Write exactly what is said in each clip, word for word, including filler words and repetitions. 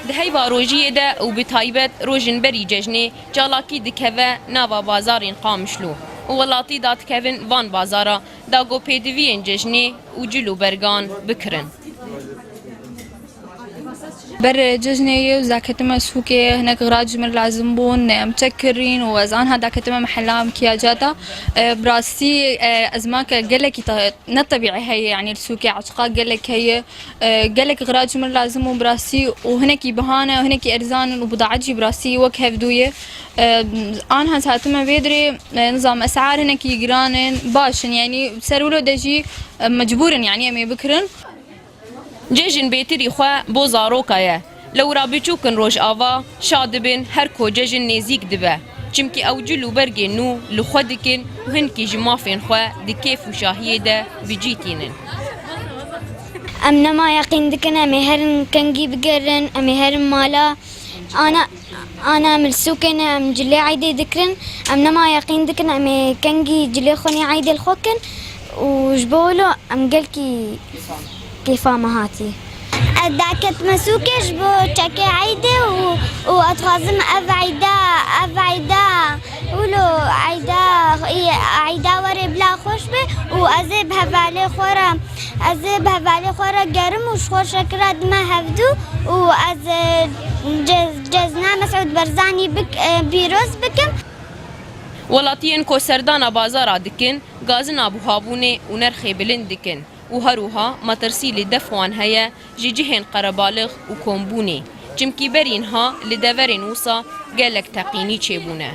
Di heyva rojiyê de û bi taybet rojên berî cejnê çalakî dikeve nava bazarên Qamişlo û welatî dadikevin van bazara da ku pêdiviyên cejnê û cil û bergan bikirin. Ber cejnê yê û daketime sûkê hinek xirac ji min lazim bûn, em çek kirîn û ez anha daketime mehela em kiya cata. E, bi rastî, e, ez ma ke gelekî te-, ne tebîî heye, yanî li sûkê eşqa gelek heye. E, gelek xirac ji min lazim bûn bi rastî û hinekî bihane, hinekî erzan in û bidaet jî bi rastî wek hevdû ye. E, anha ez hatime vê dirê, e, nizam esar hinekî giran in, baş in, yanî ser wilo de jî, e, mecbûr in, yanî em ê bikirin. Cejin bêtirî xwe bo zaroka ye. Lewra biçûk in Rojava, şa dibin her ko cejin nêzîk dibe. Çimkî ew cil û bergên nû li xwe dikin û hinkî ji mafên xwe di kêf û şahiyê de bi cî tînin. Em nema yeqîn dikin em ê herin kengî bigerin, em ê herin mala. Ana, ana em li sûkê ne, em cilê eydê dikirin. Em nema yeqîn dikin em ê kengî cilê xwe nê eydê li xwe kin û ji bo wilo em gelkî kêfa me hatî. Ez daketime sûkê ji bo çekê eydê û, û ez dixwazim ev eyda, ev eyda wilo eyda, eyda were bila xweş be û ez ê bi hevalê xwe re, ez ê bi hevalê xwe re gerim û ji xwe şekira dime hevdû û ez, e, ce-, cezna Mesûd Barzanî bik-, e, pîroz bikim. Welatiyên ku serdana bazara dikin, gazina buhabûnê û nerxê bilind dikin û her wiha metirsî li def wan heye ji cihên qerebalix û kombûnê, çimkî berî niha li deverên wisa gelek teqînî çêbûne.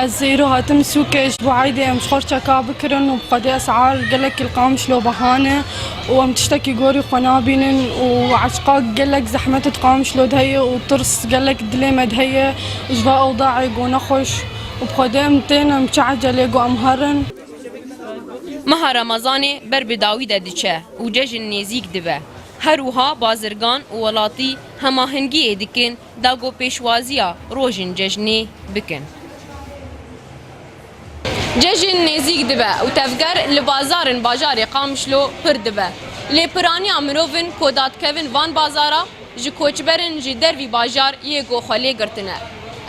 Ez îro hatim sûkê ji bo eydê em ji xwe çeka bikirin û bi xwedê esar gelek li Qamişlo bihane û em tiştekî gorî xwe nabînin û eşqa gelek zehmet di Qamişlo de heye û tirs gelek dilê me de heye ji va ewdaê ku nexweş û bi xwedê em tên em çi ecelê ku em herin. Meha Remezanê ber bi dawî de diçe û cejin nêzîk dibe. Her wiha bazirgan û welatî hemahengiyê dikin da ku pêşwaziya rojên cejnê bikin. Cejin nêzîk dibe û tevger li bazarên bajarê Qamişlo pir dibe. Lê piraniya mirovin ku dadikevin van bazara ji koçberin ji dervî bajar yê ku xwe lê girtine.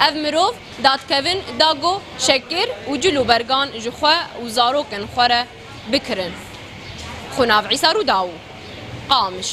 Ev mirov dadikevin da ku şekir û cil û bergan ji xwe û zarokên xwe re bikirin. Xunav Îsa Rûdaw, Qamiş.